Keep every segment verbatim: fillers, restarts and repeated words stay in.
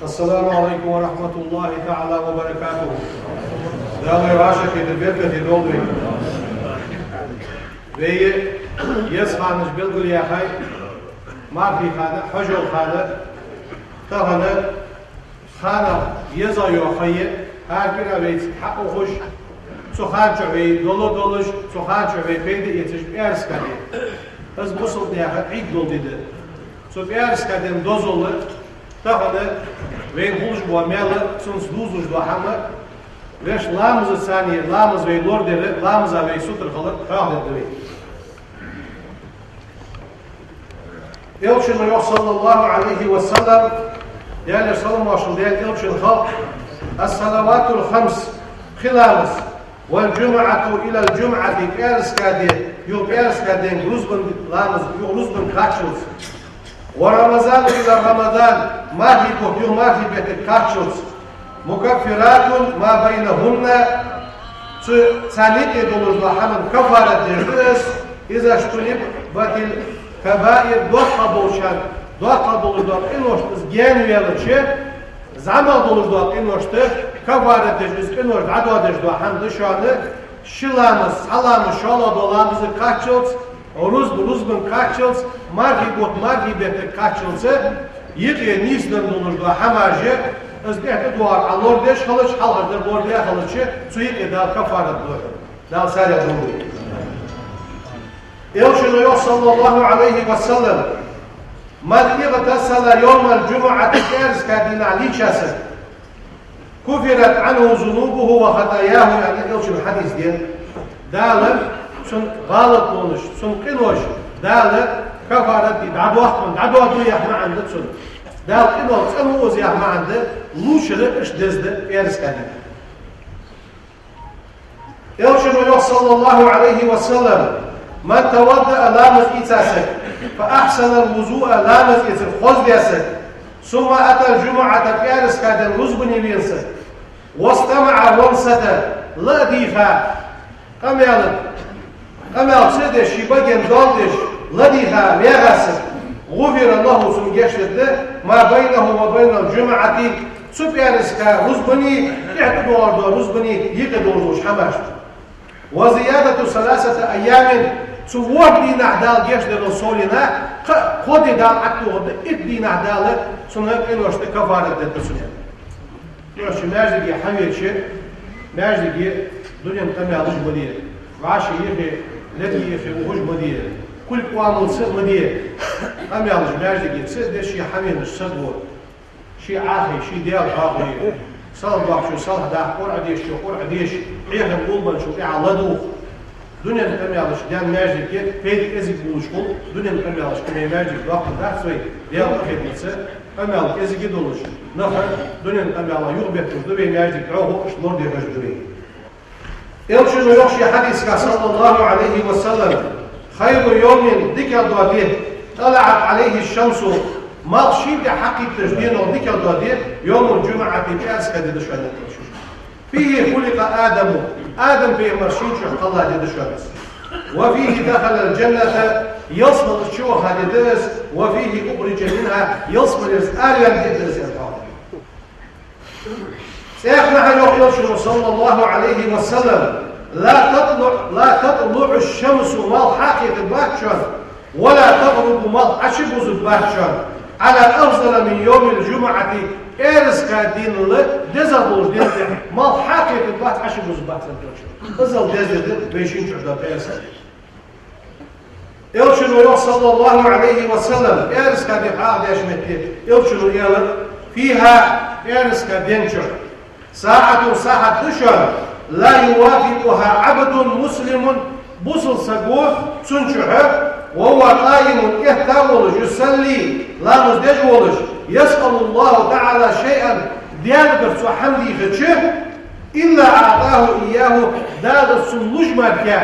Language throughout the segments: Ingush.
السلام عليكم ورحمة الله تعالى وبركاته. Дала вай вӀашагӀкхетар беркате долда вай. Вай еза ханаш белгалъяьхай, мархий хана, хьажол хана, тахан ханах еза йола ха я, хӀара кӀира вайца хьаухаш, цу хана чу вай дола долаш, цу хана чу вай пайда эцаш пӀаьраска ди. Из бусалба наьха Ӏид дола ди да. Цу пӀаьраска ден дозал тахан вайна хулаш бола маьл, цунца дувзаш дола хӀама, вешта ламазаца, ламаз вай лорадар, ламаза вай сутара хилар хьоахадергда вай. Элчано йоах, صلى الله عليه وسلم, Даьлера салам-моаршал хилда Даьла Элчана, халкъ: الصلوات الخمس, пхи ламаз, والجمعة إلى الجمعة, пӀаьраска ди юха пӀаьраска денга, рузбан ламаз юха рузбанга кхаччалца, ورمضان إلى رمضان, мархий бутт юха мархий беттага кхаччалца, مكفرات ما بينهن, цу царна юкъе долаш дола хӀаман каффарат деш да из, إذا اجتنبت الكبائر, доккхагӀа болча, доккхагӀа долаш дола къиношта из гаьна ваьлча, зӀамагӀа долаш дола къиношта каффарат деш, из къинош дӀадоадеш дола хӀама да шоана, ши ламаз цхьа ламаз шоллагӀа дола ламазага кхаччалца, рузба рузбанга кхаччалца, мархий бутт мархий беттага кхаччалца, юкъе нийсденна долаш дола хӀамаш, из тӀехьа тӀадоагӀар Ӏа лорадеш хилча, хьалхардар лорадаь хилча, цу юкъе Дала каффарат дергда. Дала царех долда вай. Элчано йоах, صلى الله عليه وسلم: من اغتسل يوم الجمعة, пӀаьраска дийнахьа лийча саг, كفرت عنه ذنوبه وخطاياه, аьннад Элчано хьадис да. Дала цун гӀалаташ, цун къинош Дала каффарат ди дӀадоаккхаш, дӀадоаду яха маӀан да цун. Дала къиношта цӀенву из яха маӀан да, лийчар иштта деза да пӀаьраска дийнахьа. Элчано йоах, صلى الله عليه وسلم: من توضأ, ламаз ийца саг, فأحسن الوضوء, ламаз эцар хоздаь саг, ثم أتى الجمعة, пӀаьраска ден рузбане вена саг, واستمع, венна саг, ла а дийха, къамаьл, къамаьл ца деш, ший баге доал деш, ла а дийха вагӀа саг, غفر له, цунна гешт дергда, ما بينه وبين الجمعة, цу пӀаьраска рузбанеи тӀехьа тӀадоагӀаш долча рузбанеи юкъе долаш дола хӀамаш. وزيادة ثلاثة أيام, цу ворхӀ дийнахьа Дала гешт дарал совнагӀа, кхо, кхо ди Дала ӀотӀатохаргда, итт дийнахьа Дала цун къиношта каффарат дергда цунна. Нохчий маьждиге хьавеча, маьждиге дунен къамаьлаш ма де, вӀаши йихи, летий йихи ухаш ма де, кулг оамалца ма де. Къамаьлаш маьждиге ца деш, ший хьавенача саго, ший Ӏахий, ший Даьла хьоахаве, салам доаккхачо салам даккха, КъорӀа дешачо КъорӀа деша, хьехам гулбенначул тӀехьагӀа ладувгӀа. Дунен къамаьлаш даьнна маьждиге пайда кӀезига болаш хул, дунен къамаьлашка вай маьждиг доккха дац вай, Даьла къахетамца къамаьл кӀезига долаш, наха дунен къамаьла юхабетталуш да вай маьждиг, дӀахо иштта лорадеш да вай. Элчано йоах ший хьадисага, صلى الله عليه وسلم: خير يوم, дикагӀа дола ди, طلعت عليه الشمس, малх шийна тӀа хьакхийттача денал дикагӀа дола ди, يوم الجمعة, пӀаьраска ди да шоана, аьннад Элчано. فيه خلق آدم, Адам пайхамар шийна чу кхелла ди да шоана из. وفيه دخل الجنة, ялсмале чуваха ди да из, وفيه أخرج منها, ялсмалера араваьнна ди да из, аьнна хьоахаду. ЦӀаькха а йоах Элчано, صلى الله عليه وسلم: لا تطلع، لا تطلع الشمس, малх хьакхетаргбац шоана, ولا تغرب, малх Ӏочубузаргбац шоана, على أفضل من يوم الجمعة, пӀаьраска денал дезагӀа долча ден тӀа малх хьакхетаргбац, Ӏочубузаргбац, аьннад Элчано. Иззал деза ди да вай шийна чу дола пӀаьраска ди. Элчано йоах, صلى الله عليه وسلم, пӀаьраска ди хьоахадеча метте Элчано аьлар: فيها, пӀаьраска ден чу, ساعة, сахьат да шоана, لا يوافقها عبد مسلم, бусалба саг ва цун чу, وهو قائم, этта волаш, يصلي, ламаз деш волаш, يسأل الله تعالى شيئا, Даьлагара цо хӀама дийхача, إلا أعطاه إياه, Дала цунна луш мара,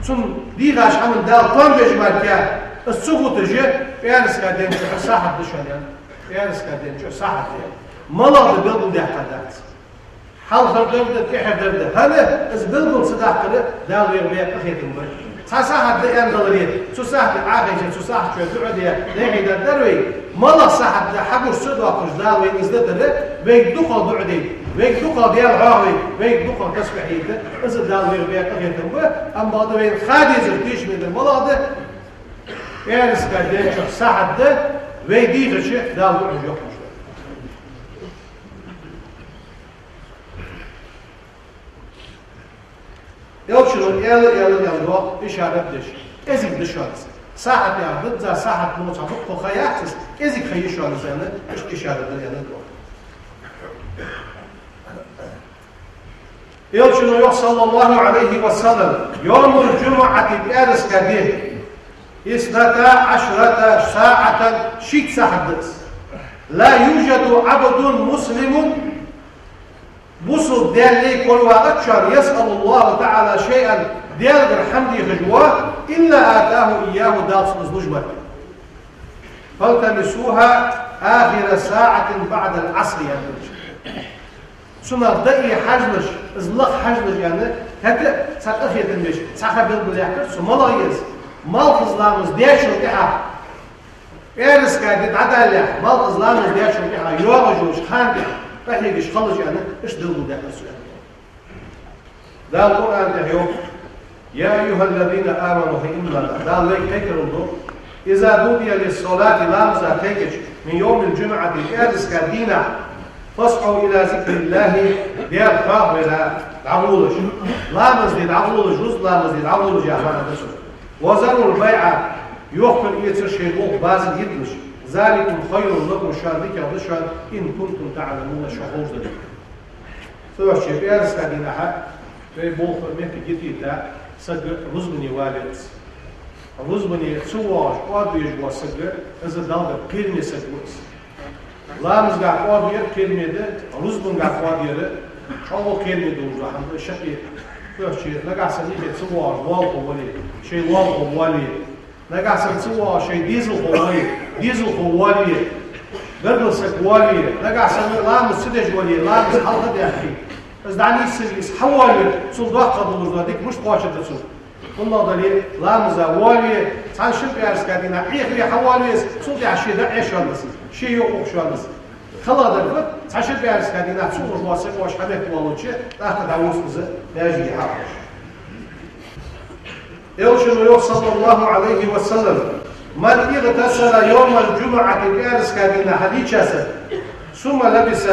цунна дийхача хӀаман Дала тоам беш мара, из ца хуташ, пӀаьраска ден чу сахьат да шоана, аьннад. ПӀаьраска ден чу сахьат да. МалагӀа да белгалдаьккха дац. Хьалхардар да, тӀехьардар да. ХӀана, из белгал ца даккхар Дала вайх баь къахетам ба. Цхьа сахьат да аьнна даларе, цу сахьате Ӏохайша, цу сахьата чу дуӀа де, дехьа дар вай. МалагӀа сахьат да хьагуш ца доаккхаш Дала вайна из дитар, вайга дукхагӀа дуӀа де, вайга дукхагӀа Даьла хьоахаве, вайга дукхагӀа тасбихь йита, из Дала вайх баь къахетам ба, амма бакъда вайна ха дезар тешаме дар малагӀа да, пӀаьраска ден чу сахьат да, вай дийхача Дала дуӀа йохуш да. Элчано аьнна, аьнна, аьнна доагӀа, ишарат деш, кӀезига да шоана из. Сахьат яхар да, сахьат мо цхьа букъ ха яц из, кӀезига ха я шоана из аьнна, иштта ишарат да аьнна доагӀа. Элчано йоах, صلى الله عليه وسلم: «يوم الجمعة», пӀаьраска ди, «اثنتا عشرة ساعة», шийтта сахьат да из. «لا يوجد عبد مسلم», бусалба Даьла лай коравац шоана, «يسأل الله تعالى شيئا», Даьлагара хӀама дехаш вола, «إلا آتاه إياه», Дала цунна из луш мара. «فالتمسوها آخر ساعة بعد العصر», яхаш. Цунах дӀа а хьажалаш, из лаха хьажалаш аьнна, хӀаьта а цхьа къахетам беш, цхьа ха белгалъяьккхар цо, малагӀа я из. Малхбуза ламаз дечул тӀехьагӀа, пӀаьраска ди дӀадалалехь, малхбуза ламаз дечул тӀехьагӀа йоагӀаш йолча хана тӀа къахьегаш хилалаш аьнна, иштта белгалдаьккхар цо аьнна. Дала Къуръан тӀа йоах: «يا أيها الذين آمنوا», хӀай иман диллараш, Дала вайга кхайкарал ду: «إذا نودي للصلاة», ламаза кхайкача, «من يوم الجمعة», пӀаьраска дийнахьа, «فاسعوا إلى ذكر الله», Даьла хьоахавара дӀагӀолаш. Ламаз де дӀагӀолаш, рузба ламаз де дӀагӀолаш яха маӀан да цун. «وذروا البيع», йохкар-эцар, шоай болх, базар йитлаш. «ذلكم خير لكم», шоана дикагӀа да шоана, «إن كنتم تعلمون», шо ховш дале. Цудухьа пӀаьраска дийнахьа вай болх, моттиг йита-йита, саг рузбане валац. Рузбане ца воагӀаш кӀоадвеш вола саг, из Далла кхераме саг ва из. Ламазга кӀоадвар кхераме да, рузбанга кӀоадвар чӀоагӀа кхераме долаш дола хӀама да шаккхе. Цудухьа нагахьа санна юхе ца воагӀаш лоалахо вале, шоай лоалахо воалаве. Нагахьа санна ца воагӀаш шоай дезалхо вале, дезалхо воалаве, гаргара саг воалаве, нагахьа санна ламаз ца деш вале, ламаз хьалха а даьккхе, из дӀанийсъе, из хьавоалаве, цул доккхагӀа долаш дола дика мишта кхоачаргда цунна? ХӀана аьлча ламаза воалаве, цхьан-шин пӀаьраска дийнахьа Ӏехаве хьавоалаве из, цул тӀехьагӀа ше дӀаэш йоалл из, ше йоаккхаш йоалл из. ХӀаьта а дар ба, цхьан-шин пӀаьраска дийнахьа ца ухаш вола саг оаш хьаметтавоалача, тӀаккха дӀавувц из маьждиге хьахьокхаш. Элчано йоах, صلى الله عليه وسلم: «من اغتسل يوم الجمعة», пӀаьраска дийнахьа хьалийча саг, «ثم لبس»,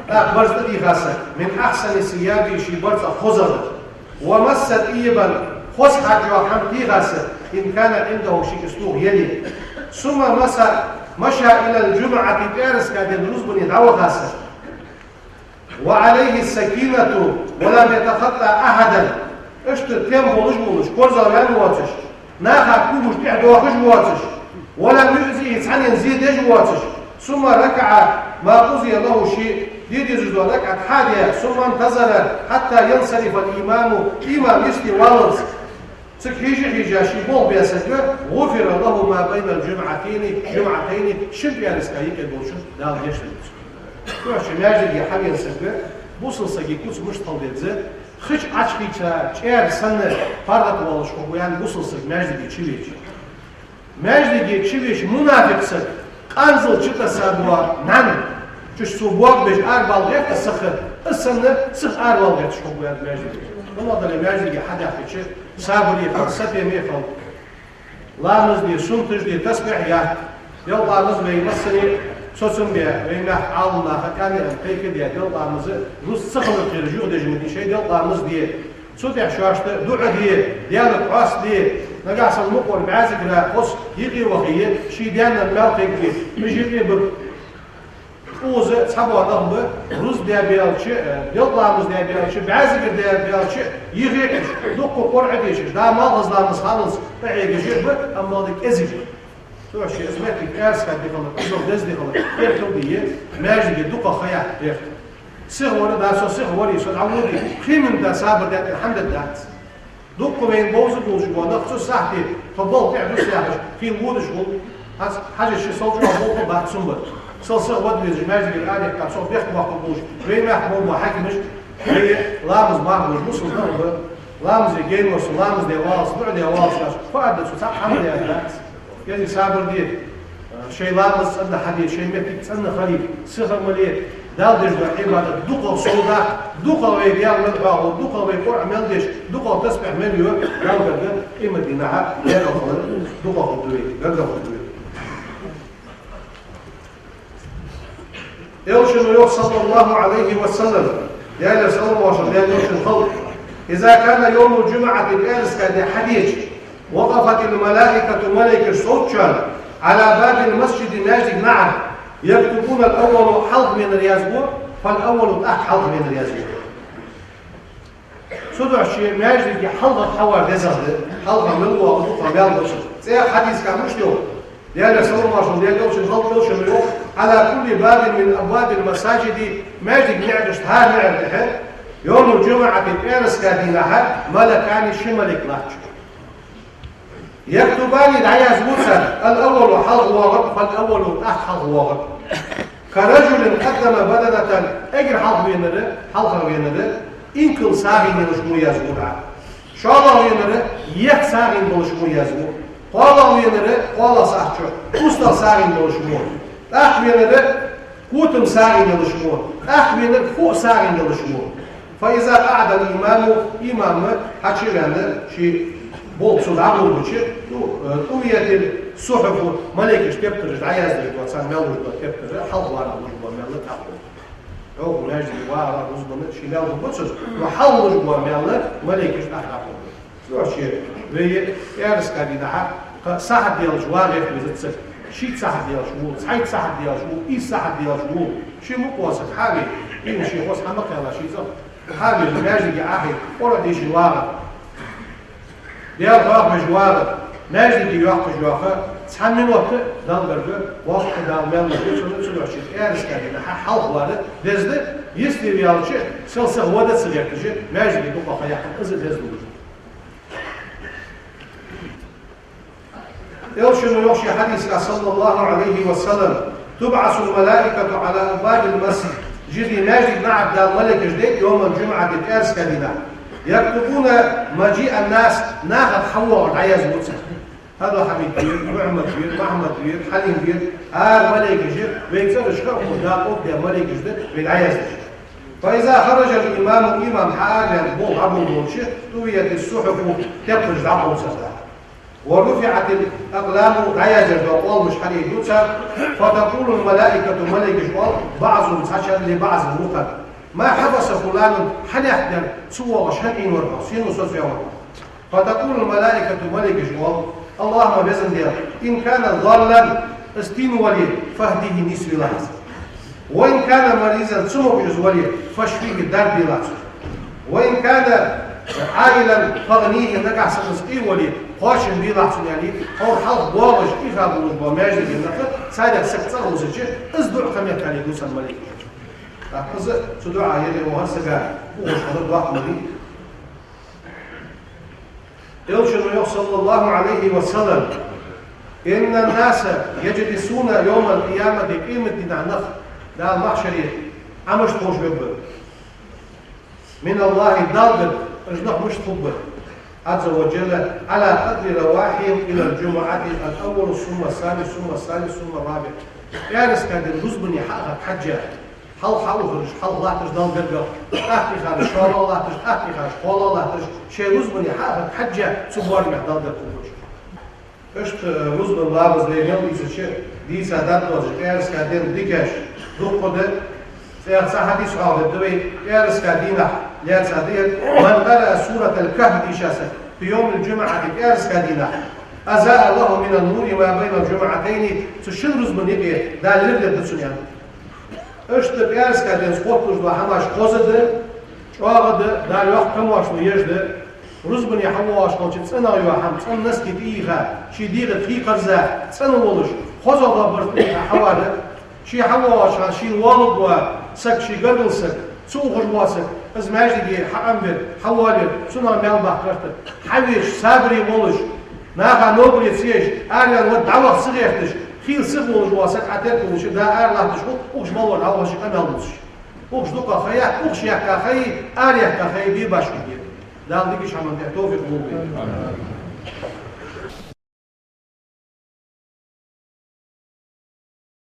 тӀаккха барзкъа тӀадийха саг, «من أحسن ثيابه», ший барзкъа хозагӀдар, «ومس طيبا», хоза хьаж йола хӀама тийха саг, «إن كان عنده», ший кӀа стугӀа яле, «ثم مس، مشى إلى الجمعة», пӀаьраска ден рузбане дӀаваха саг, «وعليه السكينة ولم يتخطى أحدا», иштта тем болаш волаш, корзагӀваьнна воацаш, наха когаш тӀехьа доахаш воацаш, «ولم يؤذه», цхьаннена зе деш воацаш, «ثم ركع ما قضي له», ше де дезаш дола ракаӀат хьадаь, «ثم انتظر حتى ينصرف الإمام», имам йисте валлалца, цига хьежа-хьежа ший болх баь саг, «غفر له ما بين الجمعتين، جمعتين», шин пӀаьраска юкъе долчун Дала гешт дергда цунна. Цудухьа маьждиге хьавена саг, бусалба сага куц мишта хила деза, хи чу Ӏочухийца чӀера санна паргӀатвоалаш хургва аьнна бусалба саг маьждиге чувеча. Маьждиге чувеча мунафикъ саг, къанзал чу тасса бола нӀаьна, чу цо бог беш арабала гӀерта саг, из санна сиха арабала гӀерташ хургва аьнна маьждиге. ХӀана аьлча маьждиге хьадаьхкача сабаре хила, сатеме хила, ламаз де, суннаташ де, тасбихь яккха. Делкъа ламаз вай массане а соцам бе, вай мехка Ӏаламнаха кӀаьнкадаь, кхайкадаь, делкъа ламаз рузба ца хилар кхераш юхадеш ма дий, шоай делкъа ламаз де. Цул тӀехьагӀа шоашта дуӀа де, Даьлага хьоаста де, нагахьа санна мукъавар бӀаьзгара хоза юкъе вахе, ший даьна маьл кхайкаде, уж юкъе баха. Укхаза цхьабола нах ба, рузба даь баьлча, э, делкъа ламаз даь баьлча, бӀаьзгара даь баьлча, юхе а уж, дукха КъорӀа дешаш, да малхбуза ламаз хилалца къахьегаш а ба, амма бакъда кӀезига ба. Цудухьа из моттиг пӀаьраска ди хилар, иззал деза ди хилар эркал де, маьждиге дукха ха яккха бехк. Сиха вар, да, со сиха варий, со дӀаводий, пхи минута сабар даьд, хӀама дац. Дукха вайна бовза болаш бола нах цу сахьате, тхо балха тӀехьа дус яхаш, кхийла водаш хул. Аз хьажача, сел чӀоагӀа болх бац цун бар. Сел сиха вада везаш, маьждигера арадаьккха, цох бехк боаккхаргболаш, вай мехка болх ба хьакимаш, вай ламаз мархболаш бусалба нах ба. Ламазе генос, ламаз де валас, дуӀа де валас, аш фу аргда цо, цхьаккха хӀама де аргдац. КӀезига сабар де. Шоай ламаз цӀена хьаде, шоай моттиг цӀена хилийта, сиха ма ле, Дала деш дола Ӏибадат дукхагӀа совдаккха, дукхагӀа вай Даьла мел хьоахаву, дукхагӀа вай Къуръан мел деш, дукхагӀа тасбихь мел йо, Далла гарга къематдийнахьа лерхӀа хилар дукхагӀа хургда вай, гаргагӀа хургда вай. Элчано йоах, صلى الله عليه وسلم, Даьлера салам-моаршал хилда Даьла Элчанна, халкъ: إذا كان يوم الجمعة, пӀаьраска ди хьадеча, وقفت الملائكة, малайкаш совцача, على باب المسجد, маьждига наӀара, يكتبون الأول, хьалха венар язбу, فالأول, тӀаккха хьалха венар язбу. Цудухьа ший маьждиге хьалхагӀа хьавар дезагӀа да, хьалха мел воагӀа дукха мел боцу. ЦӀех хьадисага мишта йоах? Даьлера салам-моаршал хилда Даьла Элчанна, халкъ, Элчано йоах: على كل باب من أبواب المساجد, маьждига наӀарашта хӀара наӀара тӀехьа, يوم الجمعة, пӀаьраска дийнахьа, ملكان, ши малайк латтача. يكتبان, дӀаязбу цар, الأول, хьалха воагӀар, فالأول, тӀаккха хьалха воагӀар. كرجل قدم بدنة, эггара хьалха венар, хьалха венар, инкал сагӀийна йолаш мо язбу дӀа. ШоллагӀа венар, етт сагӀийна болаш мо язбу. КхоалагӀа венар, кхоалагӀа сахьат чу, устагӀа сагӀийна болаш мо. ТӀаккха венар, котам сагӀийна йолаш мо. ТӀаккха венар, фу сагӀийна йолаш мо. فإذا قعد الإمام, имам хьачу а ваьнна, ший болх цо дӀаболабича, ну, э, طويت الصحف, малайкаша тептараш дӀаяздеш дола, царна мел луш дола тептар, хьалха варах луш бола мел тӀаккха хул. Йоах, маьждиге вагӀарах рузбан ший мел хургба цунна, но хьалха луш бола мел малайкаша тӀаккха хул. Цудухьа вай пӀаьраска дийнахьа кхы сахьат даьлча вагӀа гӀерта везац саг. Шийтта сахьат даьлча ву, цхьайтта сахьат даьлча ву, ийс сахьат даьлча ву. Ший мукъа вола саг хьаве, ийна ший хоза хӀама кхелла ший цӀагӀа. Хьаве, маьждиге Ӏохайна, Къуръан дешаш вагӀа, Даьла хьоахавеш вагӀа, маьждиге йоаккхаш йоаха, цхьа минот а Далла гарга воккха Дала мел луш ва цунна, цудухьа пӀаьраска дийнахьа хьалха вар деза да, йисте ваьлча, сел сиха вада ца гӀерташ, маьждиге дукха ха яьккха, из а деза да. Элчано йоах ший хьадисага, صلى الله عليه وسلم: تبعث الملائكة على أبواب المساجد, маьждига наӀара Дала малайкаш дайт, يوم الجمعة, пӀаьраска дийнахьа. يكتبون مجيء الناس, нахах хьавоагӀар дӀаязбу цар. ХӀадал Хьамид вера, Мухьаммад вера, Махьмад вера, Хьалим вера, ара малайкаш я, вай цӀерашка а хул, Дала къобалдаь малайкаш да вай дӀаяздеш. فإذا خرج الإمام, имам хьаараваьнна, болх дӀаболабелча, طويت الصحف, тептараш дӀаболабу цар. ورفعت الأقلام, дӀаяздеш дола къоаламаш хьаийдоду цар, فتقول الملائكة, малайкаша оал, بعضهم, цхьачар, لبعض, вокхарга: ما حبس فلانا, хьанехк дар цу воагӀаш, хьан Ӏийна вар хьо, сенах соцаваь вар хьо? فتقول الملائكة, малайкаша оал: اللهم, везан Даьла, إن كان ضالا, из тийна вале, فاهده, нийсвелахь из. وإن كان مريضا, цамогаш из вале, فاشفه, дарба белахь цунна. وإن كان عائلا فأغنه, нагахьа санна из къе вале, кхоачам белахь цунна, аьле, хьо хьалха боагӀаш, Ӏийха болаш бола маьждиге нах, царех саг цӀагӀа лусача, из дуӀа кхаметталийду царна малайкаша. ТӀаккха из цу дуӀа яр вахар сага, ухаш хилар доккха ма дий. Элчано йоах, صلى الله عليه وسلم: إن الناس يجلسون يوم القيامة, къематдийнахьа нах, Дала махьшаре Ӏо мишта ховш верг ба, من الله, Далла гарга уж нах мишта хургба, عز وجل, على قدر رواحهم إلى الجمعة الأول ثم الثاني ثم الثالث ثم الرابع. ПӀаьраска ден рузбане хьаахарга хьежжа, хьалха хьаухараш, хьалха латтараш Далла гарга, тӀаккха ихараш, шоллагӀа латтараш, тӀаккха ихараш, кхоалагӀа латтараш, шоай рузбане хьаахарга хьежжа, цу боараме Далла гарга хургба уж. Иштта рузбан ламаз вай мел ийцача, дийца дарба долаш, пӀаьраска ден дикаш дукха да. ЦӀех цхьа хьадис хьоахадергда вай, пӀаьраска дийнахьа лаьца да ер: من قرأ سورة الكهف, дийша саг, في يوم الجمعة, пӀаьраска дийнахьа, أضاء له من النور ما بين الجمعتين, цу шин рузбанна юкъе Дала лир лергда цунна, аьннад. Иштта пӀаьраска денз хотталуш дола хӀамаш хоза да, чӀоагӀа да, Дала йоккха камаьршал еш да. Рузбане хьавоагӀаш хилча цӀенагӀа йола хӀама, цӀена носки тӀайийха, ший дегӀа тӀа хий кхарза, цӀена волаш, хозагӀа барзкъа тӀайийха хьавар. Ше хьавоагӀача хана шийна воалларгвола саг, ший гаргара саг, ца ухаш вола саг, из маьждиге хьаӀомавер, хьавоалавер, цунах маьл баккха гӀерта, хьавеча сабаре волаш, наха новкъарле ца еш, араваьнна вада дӀаваха ца гӀерташ, хийла сиха волаш вола саг Ӏотеркалвича, да ара латташ хул, укхаза мел вола дӀавахача къамаьл дувцаш. Укхаза дукха ха я, укхаза яьккха ха я, ара яьккха ха я, бе башха хӀама я. Дала дикача хӀаман тӀа товфикъ лолда.